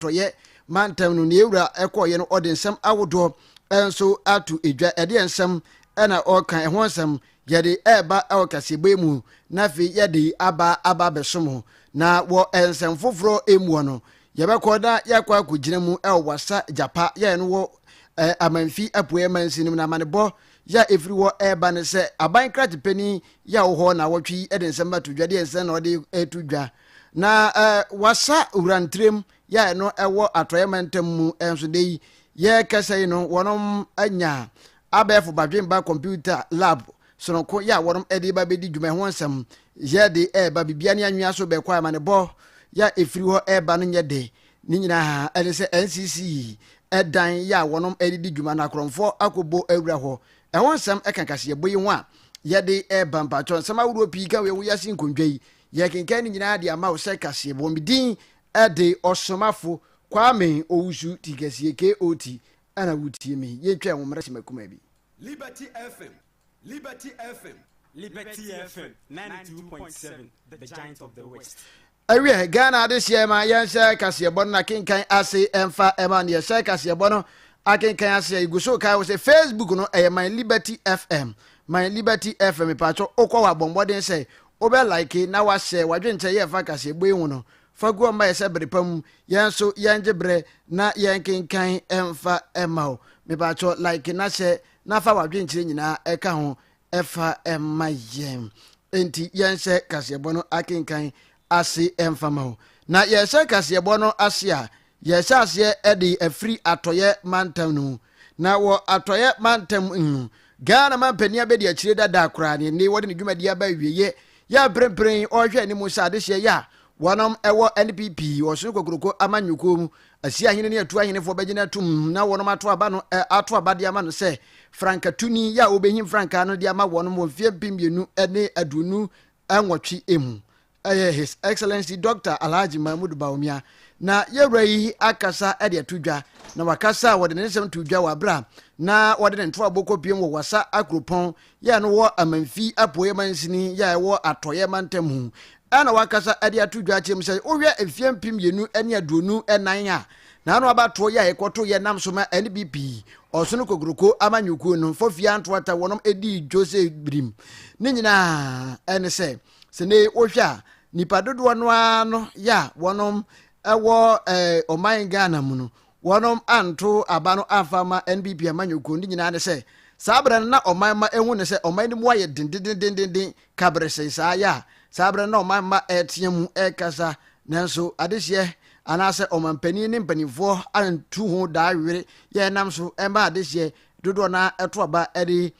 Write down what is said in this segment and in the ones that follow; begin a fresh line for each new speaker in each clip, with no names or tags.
Atɔeɛ mantam no, nea ewura kɔeɛ no ɔde nsɛm ahodoɔ nso ato dwa. Ɛdeɛ nsɛm na ɔreka, ɛho nsɛm yɛde ɛreba wɔ kaseɛbɔ yi mu, na afei yɛde aba abɛsom. Na wɔ nsɛm foforɔ mu no, yɛbɛkɔ na yɛakɔ akɔgyina mu wɔ Wassa Gyapa yɛn no wɔ Amanfi Apueɛ mansin no mu, na amanebɔ yɛ a ɛfiri hɔ ɛreba ne sɛ aban krakye yɛ a wɔ hɔ na wɔtwe yi de nsɛm bɛto dwa. Deɛ nsɛm na ɔde ɛto dwa na Wassa Wurantirem yɛ a ɛno ɛwɔ Atɔeɛ mantam mu nso de yi yɛkasa yi no, wɔnom anya abɛɛfo badwemba computer lab sononko yɛ a wɔnom de ba bɛdi dwuma. Ɛho nsɛm yɛde ɛreba bibia ne anwea so bɛkɔ amanebɔ yɛ a ɛfiri hɔ ɛreba no nyɛ de ne nyinaa ɛne sɛ NCC ɛdan yɛ a wɔnom de di dwuma no akorɔmfoɔ akɔbɔ awura hɔ. Ɛho nsɛm ɛka kaseɛbɔ yi ho a yɛde ɛreba. Mpatwɔ nsɛm ahodoɔ pii ka wei ho yɛase nkondwa yi yɛkenkan ne nyinaa de ama wo sɛ kaseɛbɔ. Me din ɛde Ɔsomafo Kwame Owusu Tikɛseɛ KOT ɛna wotie me. Yɛntwa ɛho mmerɛ sɛ makuma bi.
Liberty FM, Liberty FM.
Liberty FM 92.7, the giant of the West.
Awie Ghana adehyeɛ ma yɛnhyɛ kaseɛbɔ no akenkan ase ɛmfa ɛma no. Yɛhyɛ kaseɛbɔ no akenkan ase a, yɛgu so kae wo sɛ Facebook no ɛyɛ My Liberty FM, My Liberty FM. Mepatwɔ wokɔ wɔ abɔmmɔden sɛ wobɛ like na wahyɛ wadwenkyɛ yɛmfa kaseɛbɔ yi ho no fa gu ɔma yɛ sɛ bere pa mu yɛn nso yɛngye berɛ na yɛnkenkan ɛmfa ɛma wo. Mepatwɔ like na hyɛ na fa wadwenkyerɛ nyinaa ɛka ho ɛfa ɛma yɛn. Enti yɛnhyɛ kaseɛbɔ no akenkan ase ɛmfa ma wo. Na yɛhyɛ kaseɛbɔ no ase a, yɛhyɛ aseɛ ɛde afiri Atɔyɛ mantam no mu. Na wɔ Atɔyɛ mantam mu, Ghana mampanin abɛdi akyire dada koraa ne ne wɔde ne dwumadi aba awieɛ yɛ mprempren ɔrehwɛ anim sɛ adehyeɛ yɛ a wɔnom ɛwɔ NPP ɔsono kokoroko amanyɔkuo mu asi ahene ne atu ahenefoɔ bɛgyina atum na wɔnom ato aba no ato aba de ama no sɛ frankatuni yɛ a wɔbɛhim frankaa no de ama wɔnom wɔ mfeɛ 2028 mu, ɛyɛ His Excellency Dr. Alhaji Mahmoud Bawumia. Na yɛwura yi akasa de ato dwa, na wakasa a wɔde ne nsɛm to dwa wɔ abere a na wɔde ne ntoabɔ kɔpiem wɔ Wassa Akuropɔn yɛ no wɔ Amanfi Apueɛ mansini yɛ a ɛwɔ Atɔeɛ mantam mu. Ɛna wakasa de ato dwa akyerɛ mu sɛ wohwɛ mfeɛ 2024 a n'ano abatoɔ yɛ a ɛkɔto yɛ nam so ma NPP ɔsono kokoroko amanyɔkuo no fɔfia ntoata wɔnom ɛdii Jose Birim ne nyinaa, ɛne sɛ ne wohwɛ a nipa dodoɔ no ara no yɛ a wɔnom ɛwɔ ɔman Ghana mu no wɔnom anto aba no amfa ma NPP amanyɔkuo. Ne nyinaa ne sɛ saa berɛ no na ɔman ma ehu ne sɛ ɔman no mu ayɛ dendendendenden kaberesee saa yɛ a saa berɛ no na ɔman ma ɛteɛ mu ɛkasa, nanso adehyeɛ anaasɛ ɔmanpanin ne mpanimfoɔ antu ho daa were yɛ nam so ɛma adehyeɛ dodoɔ no ɛto aba ɛde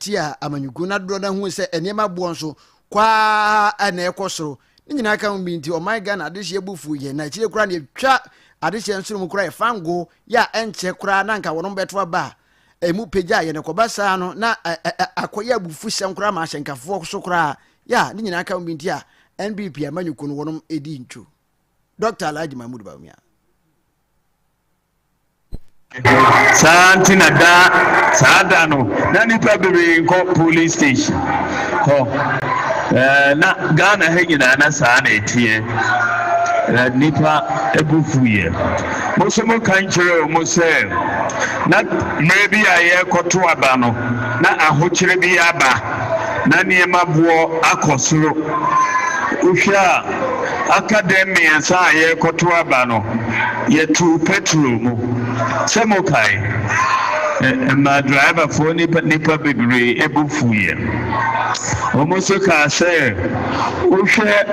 tia amanyɔkuo, na dodoɔ no ahu sɛ nneɛma boɔ nso kwaa ɛna ɛkɔ soro. Ne nyinaa ka ho bi nti ɔman Ghana adehyeɛ bu fu yɛ na akyire koraa ne yɛtwa adehyeɛ nsoro mu koraa yɛ fango yɛ a ɛnkyɛ koraa na nka wɔnom bɛto aba a ɛmu pagya yɛ no kɔba saa no na akɔyɛ abufu sɛm koraa ma ahyɛnkafoɔ so koraa yɛ a ne nyinaa ka ho bi nti a NPP amanyɔkuo no wɔnom ɛdi ntwo Dr. Alhaji Mahmoud Bawumia.
Saa nti na daa saa da no na nipa bebree nkɔ polling station hɔ. Na Ghana ha nyinaa na saa na ɛteɛ na nipa bu fuiɛ. Mo nso mo ka nkyerɛ wɔn sɛ na mmerɛ bi a yɛrekɔto aba no na ahokyerɛ bi aba na nneɛma boɔ akɔ soro. Wohwɛ a aka dɛm 3 a yɛrekɔto aba no, yɛtoo petrol mu. Sɛ mokae, ɛmaa driverfoɔ ne nnipa bebree bo fuiɛ. Wɔn nso kaa sɛ, wohwɛ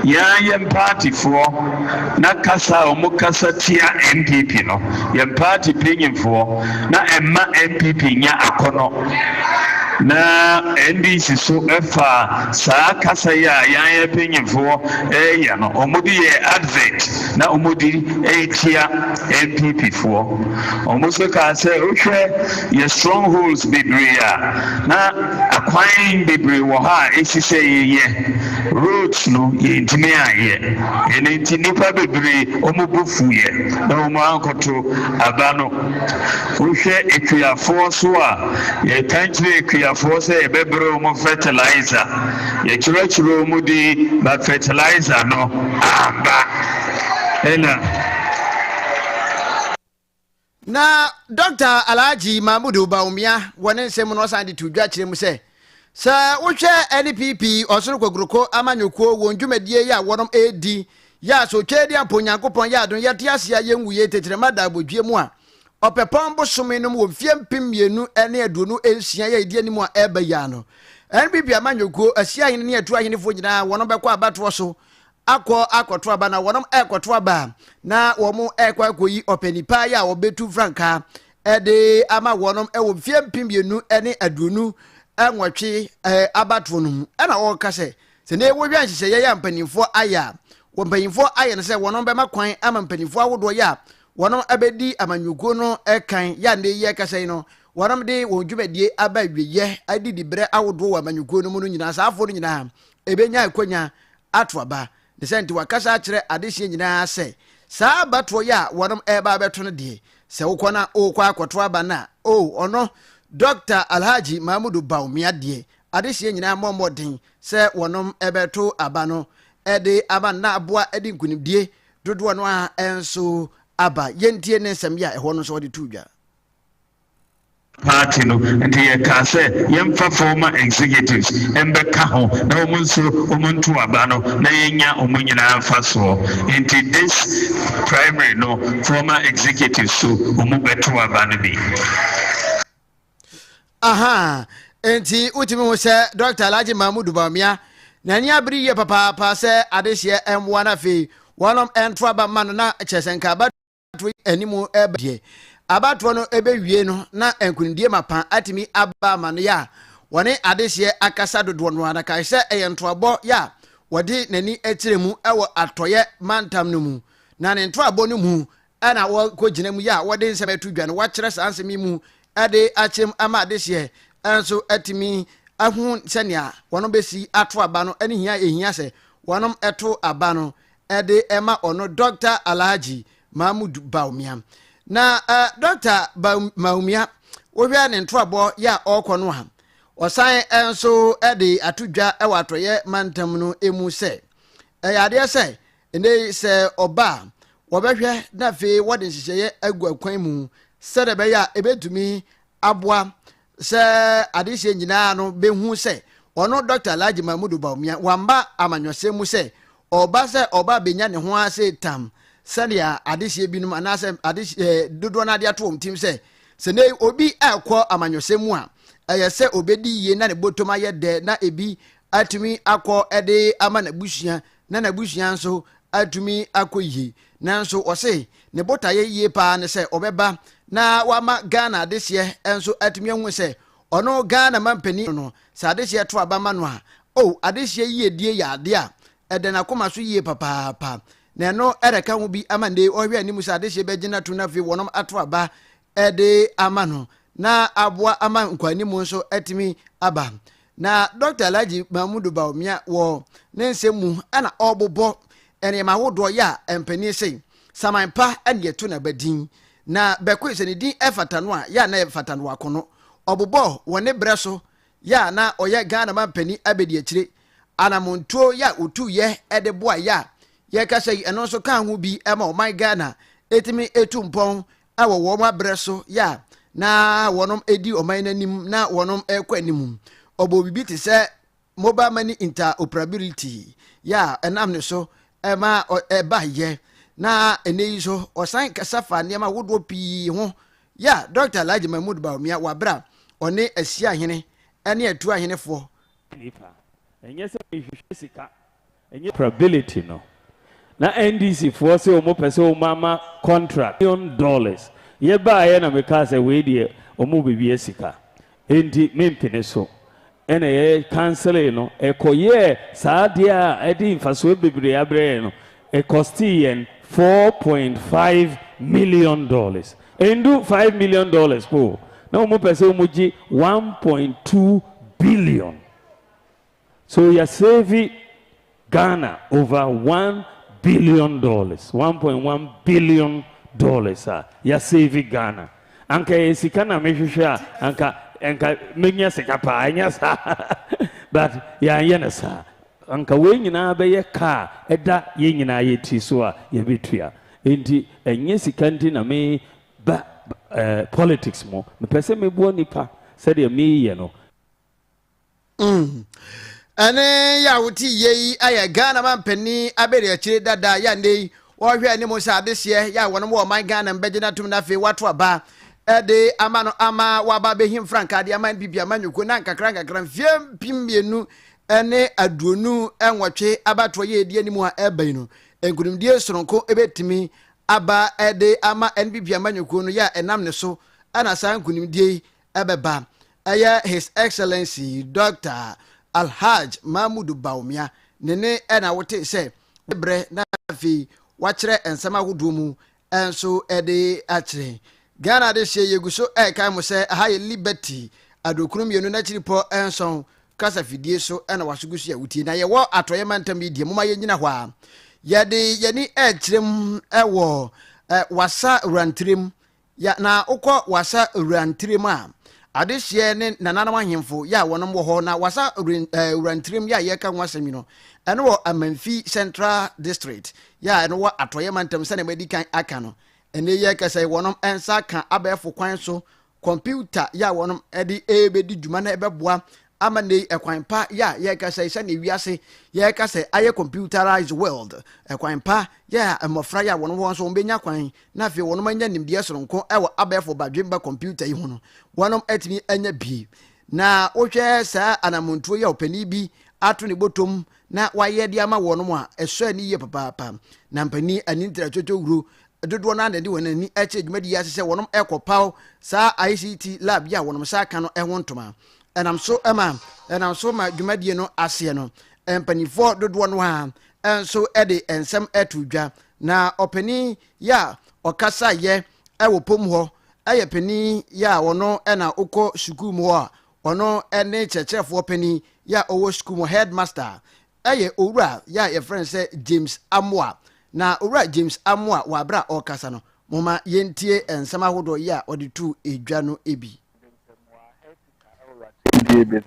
yɛn ara yɛn paatifoɔ na kasa a wɔkasa tia NPP no, yɛn paati mpanyinfoɔ, na ɛmma NPP nya akɔnɔ. Na NDC so fa saa kasa yi a yɛn ara yɛn mpanyinfoɔ reyɛ no, wɔde yɛɛ advert na wɔde retia NPP foɔ. Wɔn nso kaa sɛ wohwɛ yɛ strongholds bebree a, na akwan bebree wɔ hɔ a ɛsi sɛ yɛyɛ roads no, yɛntumi anyɛ. Ɛno nti nnipa bebree wɔn bo fuiɛ na wɔn ankɔto aba no. Wohwɛ akuafoɔ so a, yɛka kyerɛ akuafoɔ sɛ yɛbɛbrɛ wɔn fertilizer. Yɛkyerɛkyerɛ wɔn din but fertilizer no amba. Ɛna.
Na Dɔkta Alhaji Mahmudu Bawumia wɔ ne nsɛm mu no ɔsan de to dwa kyerɛ mu sɛ, sɛ wohwɛ NPP Ɔsoro Kokuroko amanyɔkuo wɔn dwumadie yi a wɔnom redi yɛ a sɛ Otwaadiampo Nyankopɔn yɛ adom yɛte ase a yɛnwuiɛ tɛkyerɛma da abodwie mu a Ɔpɛpɔn bosome nom wɔ mfeɛ 2026 yi a ɛdi anim a ɛreba yi ara no NPP amanyɔkuo Asiahene ne Atuahenefoɔ nyinaa wɔnom bɛkɔ abatoɔ so akɔ akɔto aba na wɔnom ɛrekɔto aba a na wɔn ɛrekɔ akɔyi ɔpɛnipa yi a wɔbɛtu frankaa ɛde ama wɔnom ɛwɔ mfeɛ 2028 abatoɔ no mu. Ɛna wɔka sɛ sɛ ne wɔhwɛ nhyehyɛeɛ yɛ a mpanimfoɔ ayɛ a wɔ mpanimfoɔ ayɛ no sɛ wɔnom bɛma kwan ama mpanimfoɔ ahodoɔ yɛ a wɔnom abɛdi amanyɔkuo no kan yɛ a nnɛ yi yɛrekasa yi no wɔnom de wɔn dwumadie aba awieɛ adi diberɛ ahodoɔ wɔ amanyɔkuo no mu no nyinaa saa afoɔ no nyinaa ɛbɛnya akwanya ato aba. Ne saa nti wakasa akyerɛ adehyeɛ nyinaa sɛ, saa abatoɔ yi a wɔnom ɛreba abɛto no deɛ, sɛ wokɔ na wokɔ akɔto aba no a, oh, ɔno Dɔkta Alhaji Mahamudu Bawumia deɛ, adehyeɛ nyinaa mmɔ mmɔden sɛ wɔnom ɛbɛto aba no de ama no na aboa de nkunimdie dodoɔ no ara nso aba. Yɛntie ne nsɛm yi a ɛhɔ no nso ɔde too dwa.
Party no nti yɛkaa sɛ yɛmfa former executives mbɛka ho na wɔn nso wɔn nto aba no na yɛnya wɔn nyinaa mfasoɔ nti this primary no former executives so wɔn bɛto aba no bi.
Aha, enti wotumi hu sɛ Dr. Alhaji Mahmudu Bawumia n'ani abere yie papaapa sɛ adehyeɛ mmoa no afei wɔnom nto aba mma no na kyerɛ sɛ nka aba abatoɔ yi anim reba deɛ, abatoɔ no bɛwie no na nkunimdie mapa atumi aba ama no yɛ a wɔne adehyeɛ akasa dodoɔ no ara na kae sɛ ɛyɛ ntoabɔ yɛ a wɔde n'ani kyerɛ mu wɔ atɔeɛ mantam no mu na ne ntoabɔ no mu na wɔkɔgyina mu yɛ a wɔde nsɛm ato dwa no wɔakyerɛ saa nsɛm yi mu de akyerɛ mu ama adehyeɛ nso atumi ahu sɛnea wɔn bɛsi ato aba no ne hia ɛhia sɛ wɔnom to aba no de ma ɔno Dɔkta Alhaji Mahmood Bawumia. Na uh, Dɔkta Bawumia, wohwɛ ne ntoabɔ yɛ a ɔrekɔ no a, ɔsan nso de ato dwa wɔ atɔeɛ mantam no mu sɛ ɛyɛ adeɛ sɛ ɛnɛ yi sɛ ɔba a wɔbɛhwɛ na afei wɔde nhyehyɛeɛ agu akwan mu sɛdeɛ ɛbɛyɛ a ɛbɛtumi aboa sɛ adehyeɛ nyinaa no bɛhu sɛ ɔno Dɔkta Alhaji Mahmudu Bawumia wamba amanyɔsɛm mu sɛ ɔba sɛ ɔba abɛnya ne ho ase tam sɛdeɛ adehyeɛ binom anaasɛ adehyeɛ dodoɔ no ade ato wɔn tim sɛ sɛ ne obi ɛkɔ amanyɔsɛm mu a ɛyɛ sɛ ɔbɛdi yie na ne bɔtɔm ayɛ dɛ na ebi atumi akɔ ɛde ama n'abusua na n'abusua nso atumi akɔ yie. Nanso ɔse ne botaeɛ yie paa ne sɛ ɔbɛba na wama Ghana adehyeɛ nso atumi ahu sɛ ɔno Ghana mampanin no sɛ adehyeɛ to aba ma no a, oh adehyeɛ yiedie yɛ adeɛ a ɛda n'akoma so yie papaapa. Na ɛno ɛreka ho bi ama nnɛ yi ɔhwɛ anim sɛ adehyeɛ bɛgye no atom na afei wɔnom ato aba de ama no na aboa ama nkɔanimu nso atumi aba. Na Dɔkta Alhaji Mahmudu Bawumia wɔ ne nsɛm mu na ɔrebobɔ nneɛma ahodoɔ yɛ a mpanin se saman pa na yɛto n'aba din na bɛkoe sɛ ne din ɛfata no a yɛ a na ɛfata no wakono. Ɔbobɔ wɔ ne berɛ so yɛ a na ɔyɛ Ghana mampanin abɛdiakyire anamontuo yɛ a ɔtuiɛ de boa yɛ a yɛkasa yi ɛno nso kaa ho bi ma ɔman Ghana ɛtumi ɛtu mpɔn wɔ wɔn abrɛ so yɛ a na wɔnom di ɔman no anim na wɔnom rekɔ anim. Ɔbɔ biribi te sɛ mobile money interoperability yɛ a ɛnam ne so ɛma ɛba yɛ na ɛnɛ yi so ɔsan kasa fa nneɛma ahodoɔ pii ho yɛ a Dr. Alhaji Mahmood Bawumia wɔ aberɛ a ɔne Asiahene ne Atuahenefoɔ
Nipa, ɛnyɛ sɛ mehwehwɛ sika Ɛnyɛ probability no. Na NDC foɔ se wɔn pɛ sɛ wɔn ama contract. Million dollars. Yɛ baeɛ na me kaa sɛ wei deɛ wɔn bɛwia sika. Enti me mpene so. Ɛna yɛ cancelee no. Ɛkɔ yɛɛ saa adeɛ a ɛde mfasoɔ bebree abrɛ yɛn no. Ɛcostee yɛn $4.5 million. Ɛndu $5 million po o. Na wɔn pɛ sɛ wɔn gye 1.2 billion. So yɛ save Ghana over $1 billion, $1.1 billion a yɛ save Ghana. Anka ɛyɛ sika na mehwehwɛ a, anka anka menya sika paa, ɛnyɛ saa, but yɛanyɛ no saa. Anka wei nyinaa bɛyɛ kaa ɛda yɛn nyinaa yɛ ti so a yɛbɛtua. Enti ɛnyɛ sika nti na me ba. eh, politics mu. Mepɛ sɛ meboa nipa sɛdeɛ meyɛ no.
Ɛne yɛ a wote yie yi ayɛ Ghana mampanin abɛdiakyire dada yɛ a nnɛ yi wɔhwɛ anim sɛ adehyeɛ yɛ a wɔnom wɔ ɔman Ghana mu bɛgye no atom na afei wato aba de ama no ama waba abɛhim frankaa de ama NPP amanyɔkuo na nkakra nkakra mfeɛ 2028 abatoɔ yɛ ɛdi anim a ɛreba yi no nkunimdie sononko bɛtumi aba de ama NPP amanyɔkuo no yɛ a ɛnam ne so na saa nkunimdie yi ɛbɛba. Ɛyɛ His Excellency Dɔkta Alhaj Mahmudu Bawumia ne ne na wotee sɛ brɛ na afei wakyerɛ nsɛm ahodoɔ mu nso de akyerɛ. Ghana adehyeɛ yɛgu so ɛrekae mo sɛ aha yɛ Liberty aduokron mmienu n'akyiripɔ nson kasa fidie so na waso gu so yɛ wotie na yɛwɔ atɔeɛ mantam yi deɛ moma yɛnyina hɔ a yɛde yɛni ɛrekyerɛ mu wɔ Wassa Wurantirem Ya na wokɔ Wassa Wurantirem a, adehyeɛ ne nananom ahemfo yɛ a wɔnom wɔ hɔ. Na Wassa Wurantirem yɛ a yɛreka ho asɛm yi no, ɛno wɔ Amanfi Central District yɛ a ɛno wɔ Atɔeɛ Mantam sɛdeɛ madi kan aka no. Ɛnnɛ yi yɛrekasa yi, wɔnom nsa ka abɛɛfo kwan so kɔmpiwta yɛ a wɔnom de rebɛdi dwuma na ɛbɛboa ama nnɛ yi ɛkwan pa yɛ a yɛrekasa yi sɛdeɛ wiase yɛreka sɛ ayɛ computerized world ɛkwan pa yɛ a mmɔfra yɛ a wɔn wɔ nso wɔbɛnya kwan na afei wɔnom anya nimdeɛ soronko wɔ abɛɛfo badwemba kɔmputa yi ho no, wɔnom atumi anya bi. Na wohwɛ saa anamontuo yi a ɔpanin bi ato ne bɔtɔm na wayɛ de ama wɔnom a, ɛsɔ ani yie papaapa. Na mpanin ani ntra twotwo wuro dodoɔ no ara na ɛde wɔn ani kyerɛ dwumadi yi ase sɛ wɔnom ɛkɔpaw saa ICT lab yi a wɔnom nsa aka no ho ntoma. Ɛnam so ma ɛnam so ma dwumadie no aseɛ no, mpanimfoɔ dodoɔ no ara nso de nsɛm to dwa. Na ɔpanin yɛ a ɔkasaeɛ wɔ pom hɔ yɛ panin yɛ a ɔno na ɔkɔ sukuu mu hɔ a ɔno ne kyerɛkyerɛfoɔ panin yɛ a ɔwɔ sukuu mu headmaster yɛ owura yɛ a yɛfrɛ no sɛ James Amoah. Na owura James Amoah wɔ aberɛ a ɔrekasa no, momma yɛntie nsɛm ahodoɔ yɛ a ɔde too dwa no bi.
Mebɛyɛɛ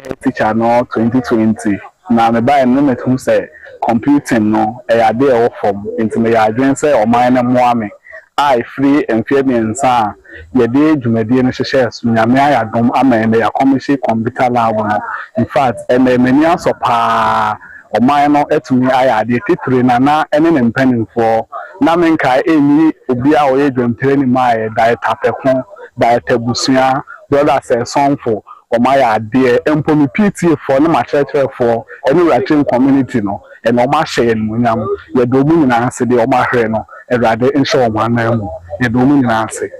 head teacher no 2020 na mebaeɛ no na mehu sɛ computing no ɛyɛ adeɛ a ɛwɔ fam nti meyɛɛ adwene sɛ ɔman no mmoa me a ɛfiri mfeɛ mmiɛnsa a yɛde dwumadie no hyehyɛɛ so Nyame ayɛ adom ama ɛnnɛ yɛakɔmihye computer lab no infact ɛnnɛ m'ani asɔ paa ɔman no atumi ayɛ adeɛ titire Nana ne ne mpaninfoɔ na menkae ɛnyi obiara a ɔyɛ dwamtirani maayɛ Director Pɛko Director Busua Brother Sɛsɔnfo wɔn ayɛ adeɛ mpo me PTA foɔ ne m'akyerɛkyerɛfoɔ ne Wurakyem community no ɛna wɔn ahyɛ yɛn animuonyam yɛda wɔn nyinaa ase deɛ wɔn ahwere no Awurade nhyɛ wɔn anan mu yɛda wɔn nyinaa ase.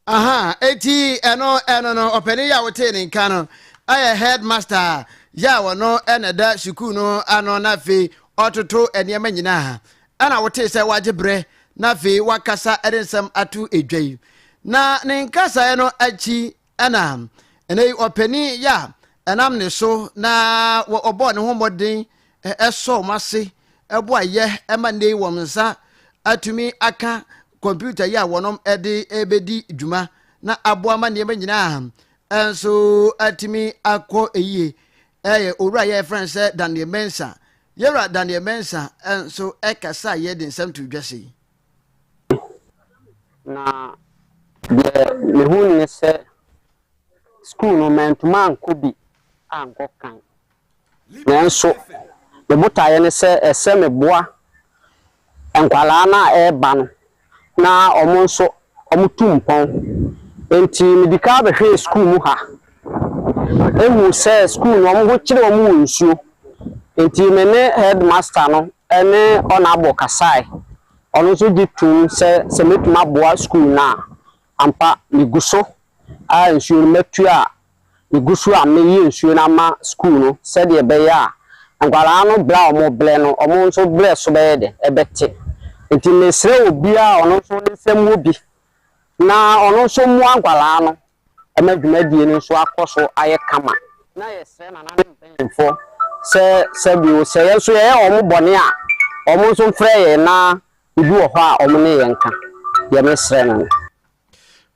Aha, enti ɛno ɛno no ɔpanin yi a wotee ne nka no ɛyɛ headmaster yɛ a ɔno ɛna ɛda sukuu no ano na afei ɔtoto nneɛma nyinaa ɛna wotee sɛ wagye berɛ na afei wakasa de nsɛm ato edwa yi. Na ne nkasaeɛ no akyi ɛna ɛnɛ yi ɔpanin yɛ a ɛnam ne so na ɔbɔɔ ne ho mmɔden ɛsɔɔ wɔn ase boayɛ ma nnɛ yi wɔn nsa atumi aka kɔmputa yi a wɔn de rebɛdi dwuma na aboa ma nneɛma nyinaa nso atumi akɔ yie. Ɛyɛ owura yɛ yɛfrɛ no sɛ Daniel Mensah. Yɛwura Daniel Mensah nso ɛkasa yɛ de nsɛm to dwa sei.
Na deɛ mehu ne sɛ sukuu no mantumi ankɔ bi ankɔ kan. Nanso, me botaeɛ ne sɛ ɛsɛ meboa nkwadaa no a ɛreba no na wɔn nso wɔtu mpɔn. Enti medi kan bɛhwɛɛ sukuu mu ha huu sɛ sukuu no wɔn ho kyere wɔn wɔ nsuo. Enti me ne headmaster no ne ɔnabɔ kasae. Ɔno nso gye toom sɛ sɛ mɛtumi aboa sukuu no a, ampa megu so a nsuo no mɛtua a megu so a meyi nsuo no ama sukuu no sɛdeɛ ɛbɛyɛ a nkwadaa no brɛ a wɔbrɛ no, wɔn nso brɛ so bɛyɛ dɛ, ɛbɛte. Nti mesrɛ obiara a ɔno nso ne nsam wɔ bi na ɔno nso mmoa nkwadaa no ma dwumadie no nso akɔ so ayɛ kama. Na yɛsrɛ nananom mpanimfoɔ sɛ sɛbio sɛ yɛn nso yɛyɛ wɔn bɔne a, wɔn nso mfrɛ yɛn na biribi wɔ hɔ a wɔn ne yɛn nka. Deɛ mesrɛ no no.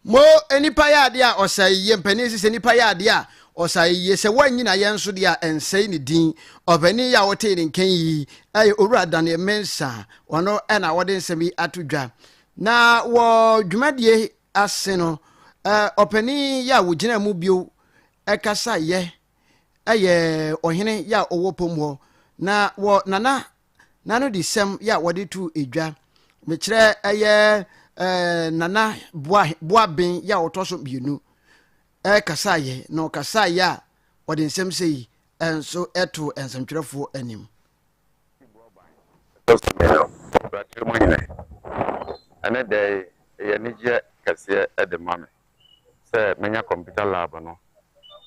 Mo nipa yɛ adeɛ a ɔsae yie mpanin sɛ sɛ nipa yɛ adeɛ a ɔsae yie sɛ woanyina yɛn nso deɛ a ɛnsɛe ne din ɔpanin yi a wotee ne nka yi ɛyɛ owura Daniel Mensah ɔno ɛna wɔde nsɛm yi ato dwa. Na wɔ dwumadie ase no, ɔpanin yɛ a wɔgyina mu bio kasaeɛ yɛ ɔhene yɛ a ɔwɔ pom hɔ. Na wɔ Nana n'anodisɛm yɛ a wɔde to dwa, mekyerɛ ɛyɛ Nana Boaben yɛ a ɔtɔ so mmienu kasaeɛ, na ɔkasaeɛ a ɔde nsɛm sei nso too nsɛmtwerɛfoɔ anim.
Ɛtɔ so mmienu, Ɔbratiri mu Hene, ɛnnɛ da yi ɛyɛ anigyeɛ kɛseɛ de ma me sɛ manya kɔmputa lab no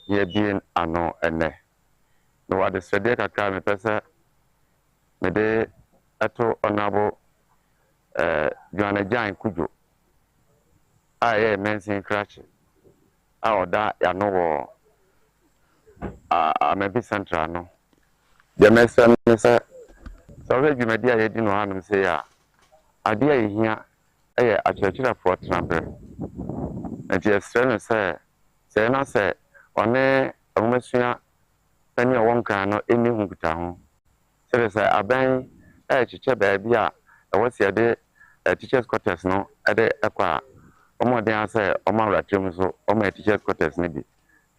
na yɛabue ano ɛnnɛ. Mewɔ adesrɛdeɛ kakra a mepɛ sɛ mede to Honourable Joanna Gyan Kudjo a ɛyɛ yɛn mansin krakye a ɔda yɛano wɔ Amabi Central no. Deɛ mɛsrɛ no ne sɛ, sɛ wohwɛ dwumadi a yɛdi no hanom sei a, adeɛ a ɛhia yɛ akyerɛkyerɛfoɔ tenaberɛ. Enti yɛsrɛ no sɛ, sɛ na sɛ ɔne nwomasua panin a ɔwɔ Nkran no nni ho nkutaho, sɛdeɛ sɛ abɛn rekyekyɛ baabi a ɛwɔ sɛ yɛde teachers quarters no de kɔ a, wɔmmɔ mmɔden ara sɛ wɔma Awuratirim nso wɔma yɛ teachers quarters no bi,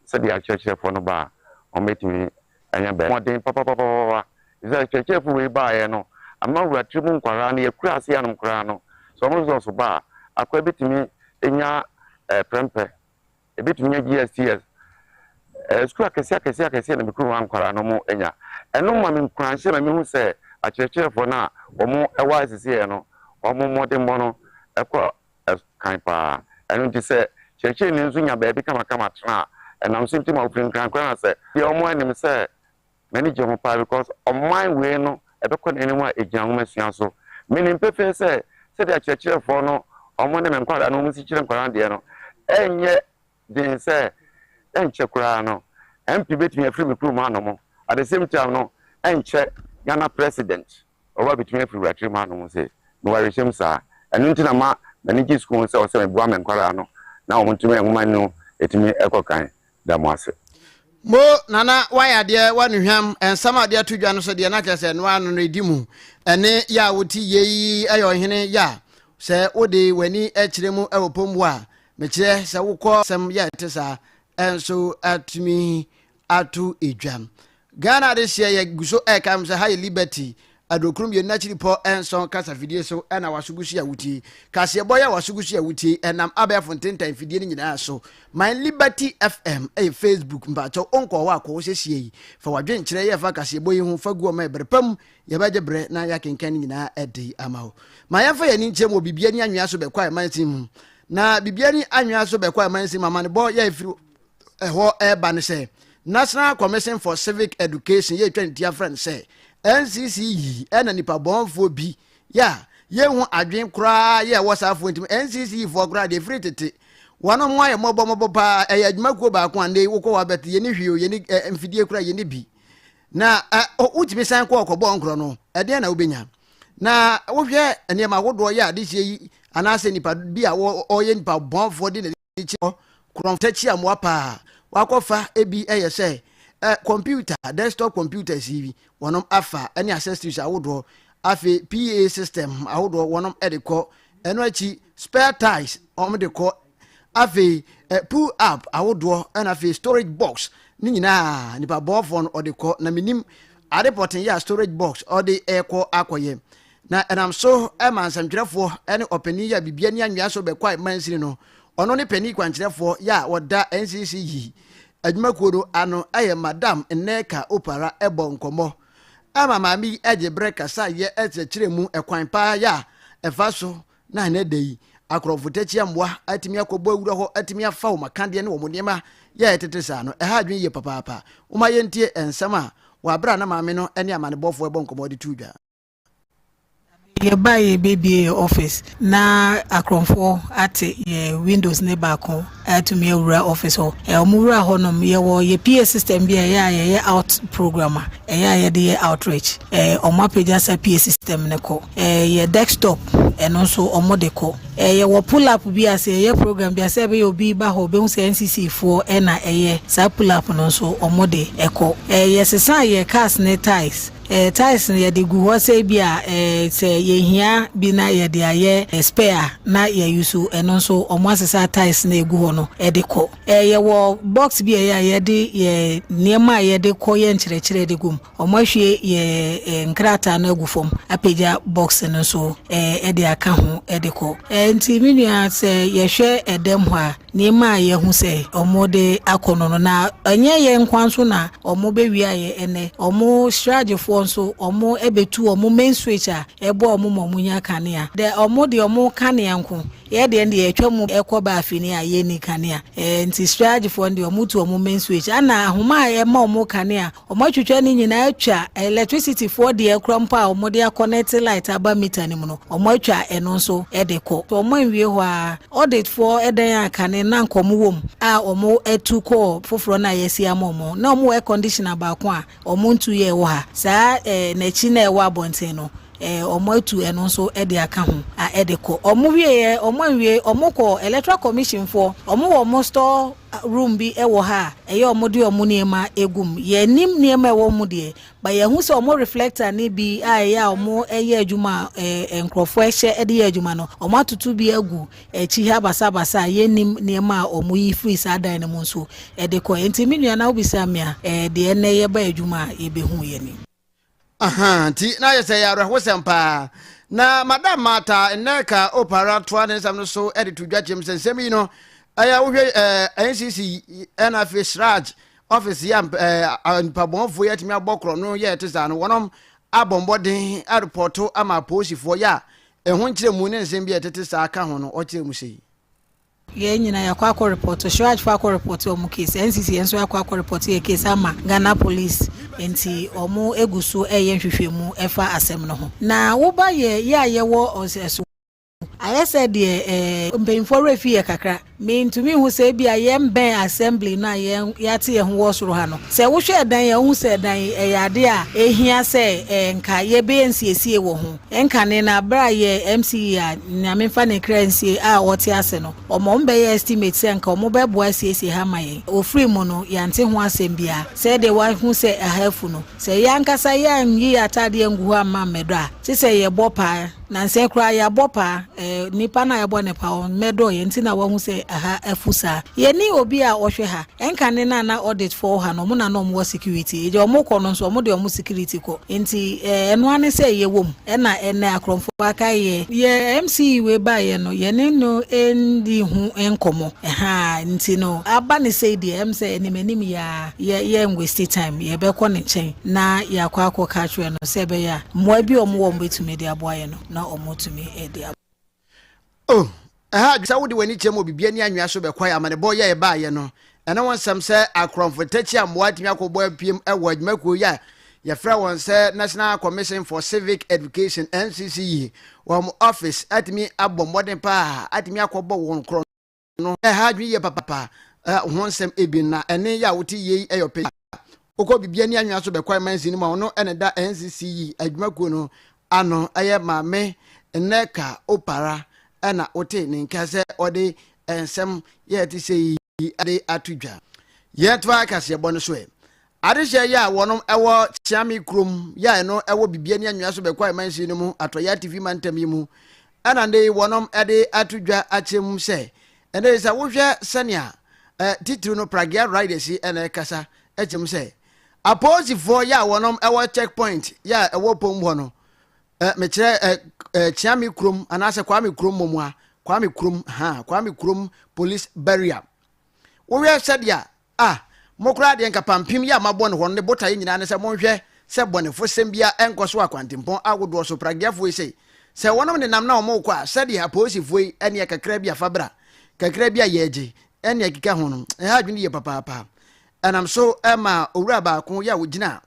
sɛdeɛ akyerɛkyerɛfoɔ no ba a, wɔbɛtumi anya baabi. Mmɔden papapapapa, ɛfiri sɛ akyerɛkyerɛfoɔ wei baeɛ no, ama Awuratirim nkwadaa no, yɛkura ase anom koraa no, sɛ wɔn results ba a, akwadaa bɛtumi anya prɛmpɛ. Ebetumi anya GSTS. Ɛɛ sukuu akɛseɛ akɛseɛ akɛseɛ na me kurom ha nkwadaa no wɔn anya. Ɛno ma me nkuranhyɛ ma mehu sɛ akyerɛkyerɛfoɔ no a wɔn wɔ ha seseiɛ no wɔn mmɔdenbɔ no kɔ kan paa. Ɛno nti sɛ kyerɛkyerɛni nso nya baabi kamakama tena a, ɛnam so nti ma wɔfiri Nkran koraa na sɛ deɛ wɔn anim sɛ M'ani gye ho paa because ɔman wei no ɛbɛkɔ n'anim a ɛgyina nwomasua so. Menim pefee sɛ sɛdeɛ akyerɛkyerɛfoɔ no wɔn ne me nkwadaa no wɔn si kyerɛ nkwadaa no deɛ no ɛnyɛ den sɛ ɛnkyɛ koraa no MP bɛtumi afiri me kurom hanom at the same time no ɛnkyɛ Ghana president Ɔba betumi afiri wura tirim hanom se, Mewɔ awerɛhyɛm saa. Ɛno nti na ma m'ani gye sukuu ho sɛ ɔsɛ meboa me nkwadaa no na wɔn ntumi nwoma no ɛtumi kɔ kan. Da mo ase.
Mo Nana wayɛ adeɛ wanuhwam nsɛm a ɔde ato dwa no so deɛ na kyerɛ sɛ ɛno ano no ɛdi mu ɛne yɛ a wote yei ɛyɛ ɔhene yɛ a sɛ wode w'ani kyerɛ mu ɛwɔ pɔmbu a mekyerɛ sɛ wokɔ sɛm yɛ ɛte saa ɛnso atumi ato dwa. Ghana adehyeɛ yɛ gu so ɛka m sɛ ha yɛ Liberty adurokuro mmienu n'akyiri pɔ nson kasa fidie so ɛna waso gu so yɛ wotie. Kaseɛbɔ yɛ waso gu so yɛ wotie ɛnam abɛɛfo ntentan fidie no nyinaa so. My Liberty FM ɛyɛ Facebook mpakyɛw onkɔ hɔ akɔ hɔ sɛsie yi. Fa wadwenkyerɛ yɛ fa kaseɛbɔ yi ho fa gu ɔma ɛberɛ pa mu yɛbɛgye berɛ na yɛakenkan ne nyinaa ɛde ama wo. Ma yɛmfa yɛn ani nkyerɛ mu wɔ biribi ani anwea so bɛkɔ a ɛmansin mu. Na biribi ani anwea so bɛkɔ a ɛmansin mu amanebɔ yɛ ɛfiri ɛhɔ reba ne sɛ National Commission for Civic Education yɛ twa ne ti afrɛ no sɛ NCC yi ɛna nipa bɔnfoɔ bi yɛ a yɛnhu adwen koraa yɛ ɛwɔ saa foɔ ntim NCC foɔ koraa deɛ firi tete wɔn ho ayɛ mmɔbɔ mmɔbɔ paa ɛyɛ adwumakuo baako a nnɛ wokɔ wɔ abɛte yɛni hwee o yɛni mfidie koraa yɛni bi na wotumi san kɔ ɔkɔbɔ nkorɔ no ɛdeɛn na wobɛnya na wohwɛ nneɛma ahodoɔ yɛ adehyɛ yi anaasɛ nipa bi a ɔyɛ nipa bɔnfoɔ de na kyi hɔ korɔmfo amoa paa wakɔfa ebi yɛ sɛ ɛ kɔmputa desktop computers yi wɔnom afa ne accessories ahodoɔ afei PA system ahodoɔ wɔnom de kɔ ɛno akyi spare tires wɔn de kɔ afei ɛ pull up ahodoɔ ɛna afei storage box ne nyinaa nipa bɔɔfoɔ no ɔde kɔ na menim ade pɔten yɛ a storage box ɔde ɛkɔ akɔyɛ Na ɛnam so ma nsɛmtwerɛfoɔ ne ɔpanin yi a biribi ani anwea so bɛkwae mansini no, ɔno ne panin kwankyerɛfoɔ yɛ a ɔda NCC yi adwumakuo no ano yɛ Madam Nneka Opara bɔ nkɔmmɔ ma maame yi gye berɛ kasa yɛ kyerɛkyerɛ mu ɛkwan paa yɛ a ɛfa so na ɛnɛ da yi akorɔmfo takyi mmoa atumi akɔbɔ awura hɔ atumi afa wɔn akadeɛ ne wɔn nneɛma yɛ a ɛtete saa no ɛha adwene yie papaapa. Momma yɛntie nsɛm a wɔ aberɛ a na maame no ne amanebɔfoɔ ɛbɔ nkɔmmɔ de too dwa.
Yɛbae yɛbɛbie yɛ office na akorɔmfoɔ ate yɛ windows ne baako atumi awura office hɔ. Wɔn wura hɔ nom yɛwɔ yɛ PA system bi a ɛyɛ a yɛyɛ out program a ɛyɛ a yɛde yɛ outreach. Wɔn apagya sa PA system no kɔ. Yɛ desktop ɛno nso wɔn de kɔ. Yɛwɔ pull up bi a sɛ yɛyɛ program bi a sɛ ɛbɛyɛ obi ba hɔ ɔbɛhu sɛ NCC foɔ na ɛyɛ saa pull up no nso wɔn de kɔ. Yɛsesa yɛ cars ne tyres. Tiles no yɛde gu hɔ sɛ ebi a sɛ yɛhia bi na yɛde ayɛ spare a na yɛ use. Ɛno nso ɔmo asesa tiles no egu hɔ no ɛde kɔ. Yɛwɔ box bi a ɛyɛ a yɛde yɛ nneɛma a yɛde kɔ yɛ nkyerɛkyerɛ de gu mu. Ɔmo ahwie yɛ nkrataa no agu fam, apagya box no nso ɛde aka ho ɛde kɔ. Nti me nua, sɛ yɛhwɛ ɛdɛm hɔ a, nneɛma a yɛho sɛ ɔmo de akɔ no, na ɛnyɛ yɛn nkwa nso na ɔmo bɛwia yɛ. Ɛnɛ ɔmo CHRAJfoɔ nso ɔmo ɛbɛtu ɔmo main switch a ɛbɔ ɔmo ma ɔmo nya kanea de ɔmo de ɔmo kanea nko. Yɛ deɛ deɛ yɛtwa mu ɛkɔ baafini a yɛni kanea. Nti CHRAJfoɔ deɛ, ɔmo tu ɔmo main switch ana ahoma a ɛma ɔmo kanea, ɔmo atwitwa ne nyinaa atwa. Electricity foɔ deɛ kora mpo a ɔmo de aconnect light aba meter ne mu no, ɔmo atwa ɛno nso ɛde kɔ. Ɔmo nwie hɔ a, audit foɔ ɛdan a kane na nkɔmɔ wɔ mu a ɔmo atu kɔɔ foforɔ no a yɛsi ama ɔmo na ɔmo wɔ air conditioner baako a ɔmo ntu yɛ ɛwɔ ha saa n'akyi na ɛwɔ abɔnten no, ɔmo atu ɛno nso ɛde aka ho a ɛde kɔ. Ɔmo wie yɛ, ɔmo nwie, ɔmo kɔ Electoral Commission foɔ. Ɔmo wɔ ɔmo store room bi ɛwɔ ha a ɛyɛ ɔmo de ɔmo nneɛma egu mu. Yɛnim nneɛma ɛwɔ mu deɛ ba, yɛhu sɛ ɔmo reflector ne bi a ɛyɛ a ɔmo ɛyɛ adwuma a nkurɔfoɔ ɛhyɛ ɛde yɛ adwuma no, ɔmo atoto bi agu akyi ha basabasa a yɛnim nneɛma a ɔmo yi firi saa dan no mu nso ɛde kɔ. Nti me nua, na wobisa me a, deɛ ɛnɛ yɛba adwuma a yɛbɛhu yɛ ni.
Aha, nti na yɛ sɛ yɛ awerɛhosɛm paa. Na Madam Martha Nneka Opara toa ne nsɛm no so de to dwa kyerɛm sɛ nsɛm yi no ɛyɛ wohwɛ NCC ɛna afei CHRAJ office yi a nipabɔnfoɔ yi atumi abɔ korɔ no yɛ ɛte saa no, wɔnom abɔ mbɔden arepɔto ama apolisifoɔ yɛ a ɛho nkyerɛmu ne nsɛm bi a ɛtete saa ka ho no, ɔkyerɛ mu sɛ yi.
Yɛn nyinaa yɛakɔ akɔ report. CHRAJ fo akɔ report ɔmo case, NCC yɛn nso akɔ akɔ report yɛ case ama Ghana Police, nti ɔmo egu so ɛyɛ nhwehwɛmu ɛfa asɛm no ho. Na woba yɛ yɛ a yɛwɔ ɔsɛ ayɛ sɛ deɛ mpanyinfoɔ werɛ fi yɛ kakra. Mentumi hu sɛ ebi a yɛn bɛn assembly no a yɛn yɛate yɛn ho wɔ soro ha no, sɛ wohwɛ ɛdan yɛn ho sɛ ɛdan yi ɛyɛ ade a ehia sɛ nka yɛbɛyɛ nsiesie wɔ ho. Nkane na abere a yɛ MCE a Nyame nfa ne kra nsie a ɔte ase no, ɔmo ɔmo bɛyɛ estimate sɛ nka ɔmo bɛboa asiesie ha ma yɛn. Ofiri mu no, yɛante ho asɛm biara. Sɛ deɛ wahu sɛ ɛha afu no, sɛ yɛn ankasa yɛn yi ataadeɛ ngu hɔ ama mmɛdɔ a, kye sɛ yɛbɔ paa nansɛn koraa yɛabɔ paa. Nipa no a yɛbɔ ne pa ɔmmɛdɔ yɛn, nti na wahu sɛ ɛha afu saa. Yɛni obi a ɔhwɛ ha. Ɛnkane na audit foɔ ha no, ɔmo na ɔmo wɔ security egya. Ɔmo kɔ no nso, ɔmo de ɔmo security kɔ, nti ɛno ane sɛ yɛwɔ mu. Ɛna ɛnɛ akorɔmfoɔ aka yɛ yɛ MCE wei baayɛ no, yɛne no ɛndi ho nkɔmɔ ɛha, nti no aba ne sɛ deɛ sɛ anim anim yɛ yɛ yɛ nwaste time. Yɛbɛkɔ ne nkyɛn na yɛakɔ akɔ ka kyerɛ no sɛ ɛbɛyɛ a mmoa bi a ɔmo wɔ, ɔmo bɛtumi de aboa yɛ no, na ɔmo tumi de aboa.
Oh, ɛha sɛ wode w'ani kyerɛ mu obibia ni anwea so bɛkwae amanebɔ yɛ ɛbaayɛ no, ɛne wo nsɛm sɛ akorɔmfo takyi a mmoa atumi akɔbɔ apiem ɛwɔ adwumakuo yi a yɛfrɛ wɔn sɛ National Commission for Civic Education, NCCE, wɔn office atumi abɔ mmɔden paa atumi akɔbɔ wɔn korɔ no. Ɛha adwene yie papapa ho nsɛm ebi na ɛne yɛ a wote yie yi ɛyɛ ɔpɛ wokɔ bibia ni anwea so bɛkwae mansin no mu a ɔno ɛne da NCCE adwumakuo no ano, ɛyɛ Maame Nneka Opara, ɛna wote ne nka sɛ ɔde nsɛm yɛ te sɛ yi de ato dwa. Yɛtoa kaseɛbɔ no so ɛ, adehyɛ yi a wɔnom ɛwɔ Kyeame kurom yɛ a ɛno ɛwɔ bibia ne anwea so bɛkɔ mansin no mu, Atɔyɛ Atifi mantam yi mu, ɛna ne wɔnom ɛde ato dwa akyerɛ mu sɛ ɛnɛ sɛ wohwɛ sɛnea titiri no pragea riders yi ɛna ɛkasa ɛkyerɛ mu sɛ apolisifoɔ yɛ a wɔnom ɛwɔ checkpoint yɛ a ɛwɔ pom hɔ no, mekyerɛ ɛ ɛ Kyeame kurom anaasɛ Kwame kurom mɔmu a Kwame kurom ha, Kwame kurom police barrier, wohwɛ sɛdeɛ a mo koraa deɛ nka pampim yɛ a mabɔ no hɔ no, ne botaeɛ nyinaa ne sɛ monhwɛ sɛ bɔnefo sɛm bia ɛnkɔ so akwantempɔn ahodoɔ so. Prageafoɔ yi sɛ wɔnom nenam na wɔn kɔ a, sɛdeɛ apolisifoɔ yi ɛneɛ kakra bi afa bra kakra bi a yɛgye ɛne ɛkeka ho no, ɛha adwene yie papaapa. Ɛnam so ɛma owura baako yɛ a wogyina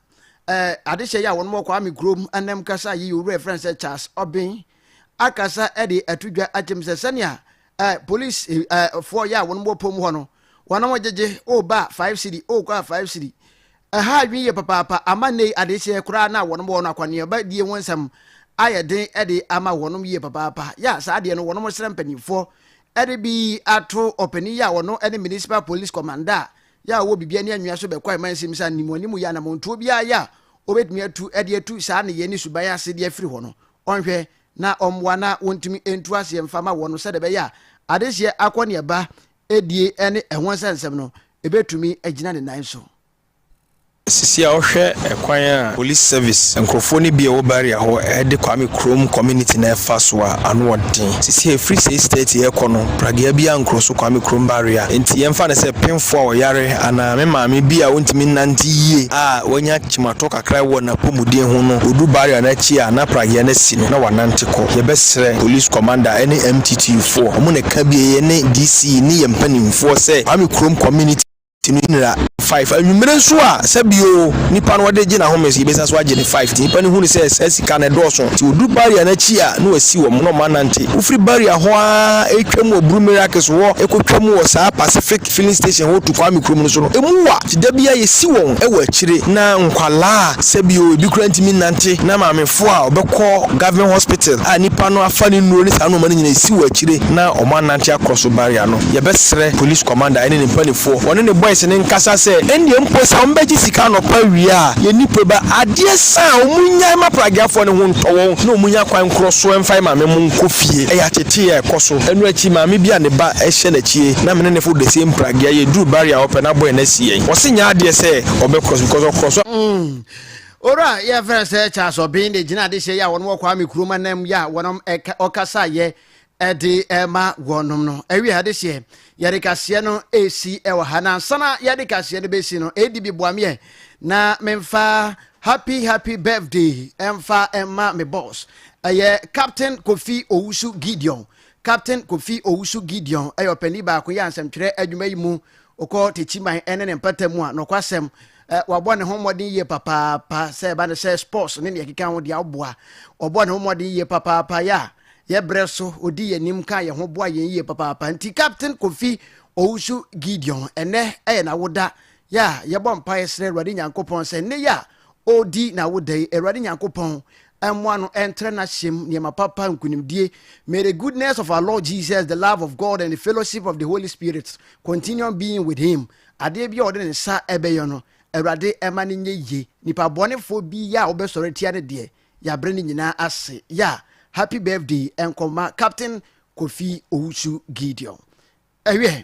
adehyɛ yi a wɔn wɔ Kwame kurom anam kasa yi, owura ɛfrɛ sɛ Charles Ɔben, akasa ɛde ato dwa akyɛm sɛ sɛnea police foɔ yɛ a wɔn wɔ pɔm hɔ no, wɔn gyegye ɔba 5 cedi, ɔkɔ a 5 cedi. Ɛha adwene yie papaapa ama nne adehyɛ koraa na wɔn wɔ no akɔneaba die ho nsɛm ayɛ den ɛde ama wɔn yie papaapa. Yɛ a saa adeɛ no, wɔn srɛ mpanimfoɔ ɛde bi ato ɔpanin yi a wɔn ɛne municipal police commander yɛ a wɔwɔ biribi ani anwea so bɛkɔ ɛma nsɛm sɛ animu animu yɛ anamontuo biara yɛ a. ɔbɛtumi atu de atu saa nneyɛɛ ne suban ase de afiri hɔ no, ɔnhwɛ na ɔmmoa na wɔntumi ntu aseɛ mfa ma wɔn sɛdeɛ ɛbɛyɛ a adehyeɛ akɔneaba die ne ɛho nsɛnsɛm no ɛbɛtumi agyina ne nan so.
Sisi a wohwɛ kwan a police service nkurɔfoɔ no bi a ɛwɔ barrier hɔ de Kwame Krom community no ɛfa so a, ano ɔden. Sisi a ɛfiri 6:30 ɛrekɔ no, pragea biara nkorɔ so Kwame Krom barrier. Nti yɛmfa no sɛ pemfoɔ a ɔyare anaa me maame bi a ɔntumi nnante yie a wanya kyematɔ kakra wɔ n'apɔmuden ho no, ɔduru barrier no akyi a na pragea no asi no na wanante kɔ. Yɛbɛsrɛ police commander ne MTTU foɔ, wɔn na ɛka bi, yɛne DC ne yɛn mpanimfoɔ sɛ Kwame Krom community no nyera 5 anwummere nso a, sɛbio nipa no wɔde gye n'ahome so, yɛbɛsa so agye ne 5. Nti nipa no hu ne sɛ saa sika no ɛdɔɔso, nti wɔduru barrier no akyi a na wasi wɔn na wɔn anante. Wofiri barrier hɔ ara ɛtwam wɔ Blue Miracles hɔ, ɛkɔtwam wɔ saa Pacific filling station hɔ to Kwame Kurom no so no, ɛmu wa. Nti da biara yɛsi wɔn wɔ akyire na nkwalaa a sɛbio ebi koraa ntumi nnante na maamefoɔ a wɔbɛkɔ government hospital a nipa no afa ne nnuro ne saa nnoɔma no nyinaa, ɛsi wɔ akyire na wɔn anante akorɔ so barrier no. Yɛbɛsrɛ police commander ɛne ne mpanimfoɔ, wɔne ne boys no nkasa sɛ ɛndeɛ mpo sɛ wɔbɛgye sika anɔpa awia a, yɛn nipa ba adeɛ sa a, wɔn nnyae ma prageafoɔ no ho ntɔ wɔn na wɔn nya kwan nkorɔ so ɛmfa maame mo nkɔ fie. Ɛyɛ ateteeɛ a ɛkɔ so. Ɛno akyi, maame bi a ne ba hyɛ n'akyie na me ne no fo the same pragea, yɛduru barrier a ɔpɛ na boy no asi yɛn. Ɔse nyɛ adeɛ sɛ ɔbɛ cross because ɔcross so.
Owura a yɛfrɛ no sɛ Charles Obeng de gyina adehyeɛ yi a wɔn wɔ Kwame Nkrumah nam yi a wɔn ɔkasaeɛ de ma wɔnom no. Awie adehyeɛ yɛde kaseɛ no ɛresi wɔ ha, na ansa na yɛde kaseɛ no bɛsi no, ADB boa meɛ na memfa happy happy birthday ɛmfa ɛma me boss, ɛyɛ Captain Kofi Owusu Gideon. Captain Kofi Owusu Gideon ɛyɛ ɔpanin baako yɛ ansɛmtwerɛ adwuma yi mu. Ɔkɔ Techiman ɛne ne mpata mu a, nɔkwasɛm wabɔ ne ho mmɔden yie papaapa sɛ ɛba ne sɛ sports ne deɛ ɛkeka ho deɛ ɔboa. Ɔbɔ ne ho mmɔden yie papaapa yɛ a yɛbrɛ so ɔdi yɛn anim ka yɛn ho boa yɛn yie papaapa. Nti Captain Kofi Owusu Gideon, ɛnɛ ɛyɛ n'awoda yɛ a yɛbɔ mpaeɛ srɛ Awurade Nyankopɔn sɛ nnɛ yi a ɔredi n'awoda yi, Awurade Nyankopɔn mmoa no ɛntrɛ n'ahyɛm nneɛma papa nkunimdie. May the goodness of our Lord Jesus, the love of God and the fellowship of the Holy Spirit continue being with him. Adeɛ bi a ɔde ne nsa ɛbɛyɛ no, Awurade ɛma no nyɛ yie. Nipa bɔnefoɔ bi yɛ a wobɛsɔre atia no deɛ, yɛabrɛ no nyinaa ase. Yɛ a happy birthday ɛnkɔma Captain Kofi Owusu Gideon. Ɛwiɛ.